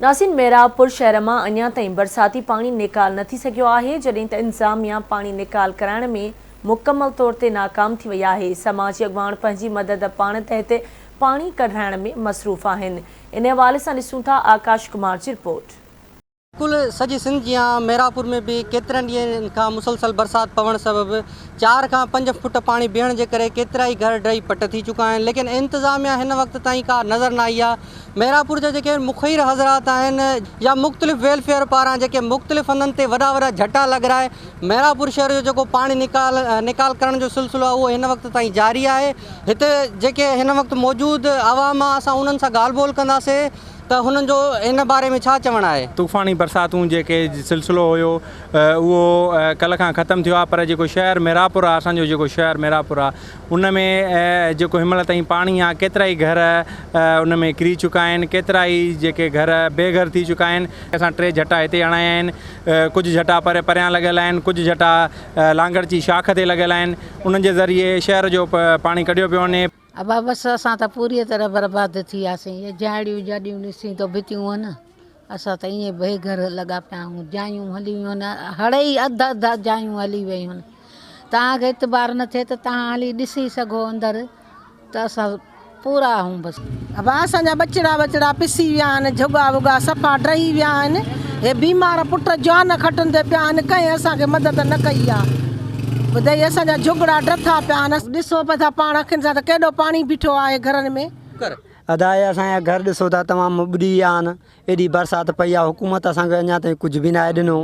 ناظرين محرابپور شهر مان اڃا تائين برساتي پاڻي نيڪال نه ٿي سگهيو آهي جڏهن ته انتظاميا پاڻي نيڪال ڪرائڻ ۾ مڪمل طور تي ناڪام ٿي وئي آهي سماجي اڳواڻ پنهنجي مدد پاڻ تحت پاڻي ڪڍرائڻ ۾ مصروف آهن ان حوالي سان ڏسون ٿا آڪاش ڪمار جي رپورٽ. بلڪل سڄي سنڌ جيان ميرانپور ۾ به ڪيترن ڏينهن کان مسلسل برسات پوڻ سبب چار کان پنج فٽ پاڻي بيهڻ جي ڪري ڪيترائي گهر ڊهي پٽ ٿي چڪا آهن ليڪن انتظاميا هن وقت تائين ڪا نظر نه آئي آهي ميرانپور جا جيڪي مخير حضرات آهن يا مختلف ويلفيئر پاران جيڪي مختلف هنڌن تي وڏا وڏا جهٽا لڳرائي ميرانپور شهر جو جيڪو پاڻي نيڪال نيڪال ڪرڻ جو سلسلو آهي اهو هن وقت تائين جاري آهي هتي جيڪي هن وقت موجود عوام آهي اسان انهن سان ڳالهه ٻولهه ڪنداسين ته هنن جو ان باري ۾ ڇا چوڻ آهي. طوفاني برساتون جيڪي سلسلو هيو اهو ڪلهه کان ختم ٿيو آهي پر جيڪو شهر ميرانپور آهي اسان جو جيڪو شهر ميرانپور آهي ان ۾ جيڪو هن مهل تائين پاڻي آهي ڪيترائي گهر ان ۾ ڪري چڪا آهن ڪيترائي جيڪي گهر بي گهر ٿي چڪا آهن اسان ٽي جهٽا هتي هڻايا آهن ڪجهه جهٽا پري پريان لڳل آهن ڪجهه جهٽا لانگڙچي شاخ تي لڳل آهن انهن جي ذريعي شهر جو پاڻي ڪڍيو پيو وڃي. ابا بس اسان ته پوريء طرح برباد ٿي وياسين. اهي جاڙيون جاڏيون ڏسين ٿو ڀتيون هن، اسان ته ائين بي گهر لڳا پيا آهيون. جايون هلي ويون هن، هڙئي اڌ اڌ جايون هلي ويون هن. توهان کي اعتبار نه ٿئي ته توهان هلي ڏسي سگهو اندر ته اسان پورا آهيون بس. ابا اسان جا ٻچڙا ٻچڙا پسي ويا آهن، جهڳا وڳا صفا ڊهي ويا آهن. هي بيمار پٽ جوان کٽن تي پيا آهن، ڪنهن اسان کي مدد نه ڪئي آ. ٻڌئي اسان جا جهڳڙا ڊٿا پيا آهن. ڏسو پيا ٿا پاڻ اکين سان ته ڪيڏو پاڻي بيٺو آهي گهرن ۾. ادا هي اسان جا گهر ڏسو ٿا تمام ٻڏي ويا آهن ايڏي برسات پئي آهي حڪومت اسان کي اڃا تائين ڪجهه به ناهي ڏنو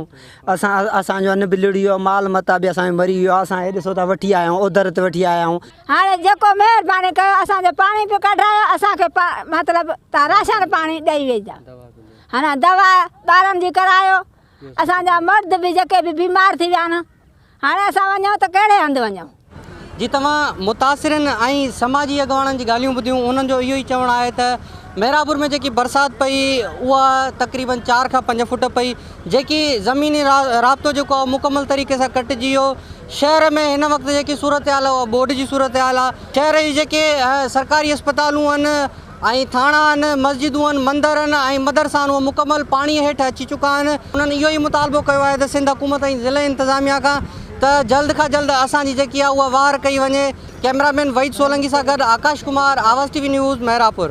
اسان اسان جو ان به لڙي ويو مال متاع به اسان جو مري ويو آهي اسان هي ڏسو ٿا وٺي آيا آهيون اوڌر تي وٺي آيا آهيون. هاڻي جيڪو مهرباني ڪيو اسان جو پاڻي به ڪڍرايو اسان کي مطلب تان راشن پاڻي ڏئي ويندا هاڻي دوا ٻارن جي ڪرايو اسان جا مرد به جيڪي به بيمار ٿي ويا آهن هاڻي اسان وڃون ته ڪهڙي هنڌ وڃون. جي توهان متاثرين ۽ سماجي اڳواڻن جي ڳالهيون ٻڌيون انهن جو اهو ئي چوڻ آهي ته ميرانپور ۾ جيڪي برسات پئي اها تقريبن چار کان پنج فوٽ پئي جيڪي زميني رابطو جيڪو آهي مڪمل طريقي سان ڪٽجي ويو شهر ۾ هن وقت جيڪي صورتحال آهي اها ٻوڏ جي صورتحال آهي شهر جي جيڪي سرڪاري اسپتالون آهن ۽ ٿاڻا آهن، مسجدون آهن، مندر آهن ۽ مدرسا آهن اهي مڪمل پاڻي هيٺ اچي چڪا آهن. انهن اهو ئي مطالبو ڪيو آهي ته سنڌ حڪومت ۽ ضلعي انتظاميا کان ته جلد کان جلد اسان جي جيڪي آهي اها واهر ڪئي وڃي. ڪئميرا مين وحيد سولنگي سان گڏ Akash Kumar, Awaz T V news, Mehrabpur.